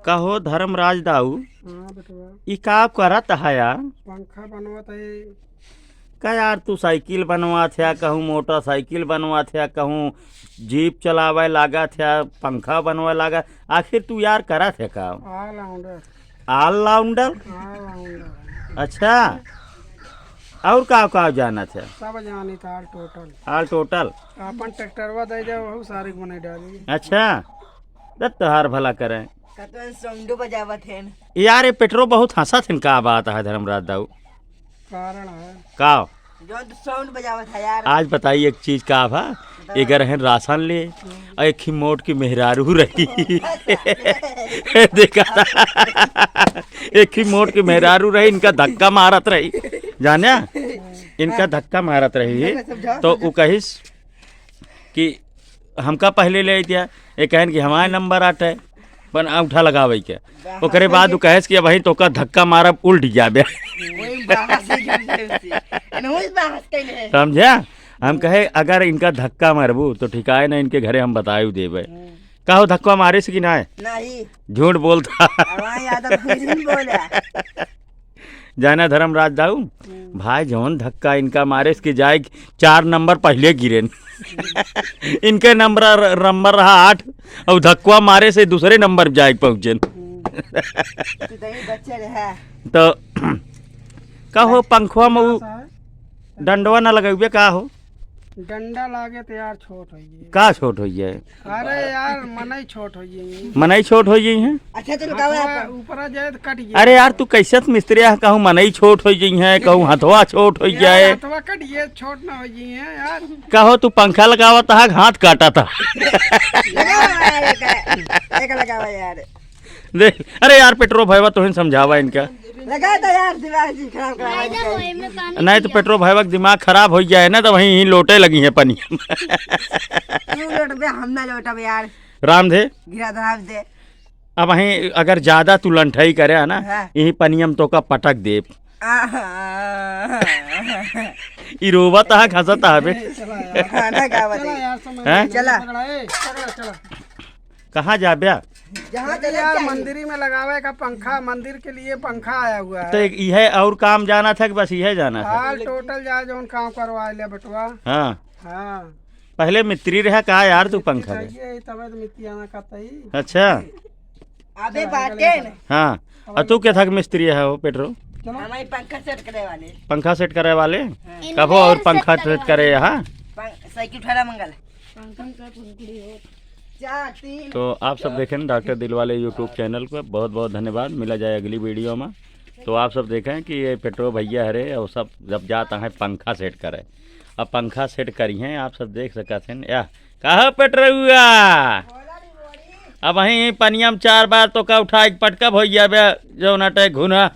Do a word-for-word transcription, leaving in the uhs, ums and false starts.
कहो धर्मराज दाऊ, हाँ बेटवा। ई का करत है यार? पंखा बनवत है। का यार, तू साइकिल बनवात है, कहूँ मोटरसाइकिल बनवात है, कहूँ जीप चलावे लागत है, पंखा बनवे लागत, आखिर तू यार करत है का? All rounder। All rounder? All rounder। अच्छा, और का का जानत है? सब जानी था, all total। All total? अपन ट्रैक्टरवा दे दे, वहू सारे बने डाली। अच्छा, तब तोहार भला करें। कतवन साउंडो बजावत हैं। यार, ये पेट्रो बहुत हंसत हैं, का बात है धर्मराज दाऊ? कारण है। का? जो तो साउंड बजावत है यार। आज बताई एक चीज का भा, बताओ। एगर हैं राशन ले, हम्म। और एक ही मोट की मेहरारू रही। देखा था? एक ही मोट की मेहरारू रही, इनका धक्का मारत रही, जाने? इनका धक्का मारत रही, समझाओ, तो समझाओ। उ कहिस कि हमका पहले ले दिया, ये कहन कि हमारे नंबर आटे, पण अंगूठा लगावे के। ओकरे बाद उ कहेस कि अब वहीं तोका धक्का मारब, उल्ट जाबे। वही बहस ही जुड़ जाए उससे। एनहु इस बहस कैले है। समझा? हम कहे, अगर इनका धक्का मारबू तो ठिकाए ना, इनके घरे हम बताए देबे। हम्म। का हो, धक्का मारे से कि ना? नहीं। झूठ बोलता। हमारे यादव कुछ नहीं बोला। जाना धर्मराज दाऊ, हम्म। भाई जौन धक्का इनका मारे से कि जाए चार नंबर पहले गिरेन। इनके नंबर, नंबर रहा आठ, और धक्का मारे से दूसरे नंबर जाए पहुँचेन। हम्म। तू दही बच्चे रहे। तो का हो, पंखवा में उ डंडवा ना लगइबे का हो? डंडा लागे तो यार छोट हो गई। का छोट हो गई है? अरे यार, मनई छोट हो गई। मनई छोट हो गई है? अच्छा, चलो, का हुआ ऊपरा, आपन? ऊपरा जाए तो कट गया। अरे यार, तू कैसे तो मिस्त्री है, कहूँ मनई छोट हो गई है, कहूँ हथवा छोट हो गया यार, है। हथवा कट गया, छोट ना हो गई है यार। कहो, तू पंखा लगावा था, हाथ काटा था। लगावा यार, एक, एक लगावा यार। देख, अरे यार, पेट्रो भैया, तोहिन समझावा इनका। लगा दो यार, दिमाग जी खराब करा रहे हैं। नहीं तो पेट्रो भैया का दिमाग खराब हो गया है ना, तो वहीं ही लोटे लगी है पनिया में। तू लोटबे, हम ना लोटब यार। राम दे। गिरा धराब दे। अब वहीं अगर ज्यादा तू लंठई करे है ना, हाँ। यही पनिया में तोका पटक देब। आहा। ई रोवत है, हंसत है बे। चला यार। गाना गावत चला है। यार, समय हैं? नहीं चला। पकड़ा, ए, पकड़ा, चला। कहाँ जाब्या? जहाँ अरे चला यार, चाहिए। मंदिर में लगावे का पंखा, मंदिर के लिए पंखा आया हुआ है। तो एक इहे और काम जाना था कि बस इहे जाना था? All total जाए जौन काम करवा ले बेटवा। हाँ। हाँ। पहले मिस्त्री रहा का यार तू पंखा के? चाहिए, तबे तो मिस्त्री आना कहता ही। अच्छा। अबे चला, बाटे न। हाँ। और तू क्या था कि मिस्त्री है हो पेट्रो? चलो। हमारे पंखा सेट करे वाले। पंखा सेट करे वाले? हाँ। कबो और पंखा सेट करे यहाँ? पं-, साइकिल उठाला मंगल। तो आप सब देखें डॉक्टर दिलवाले YouTube चैनल पर, बहुत बहुत धन्यवाद। मिला जाए अगली वीडियो में। तो आप सब देखें कि ये पेट्रो भैया हरे और सब जब जाता है पंखा सेट करे, अब पंखा सेट करी हैं, आप सब देख सकत हैं। या कहा पेट्रुआ, अब वहीं पनिया में चार बार तोका उठा के पटकब हो जाबे, जौन अटे घुना।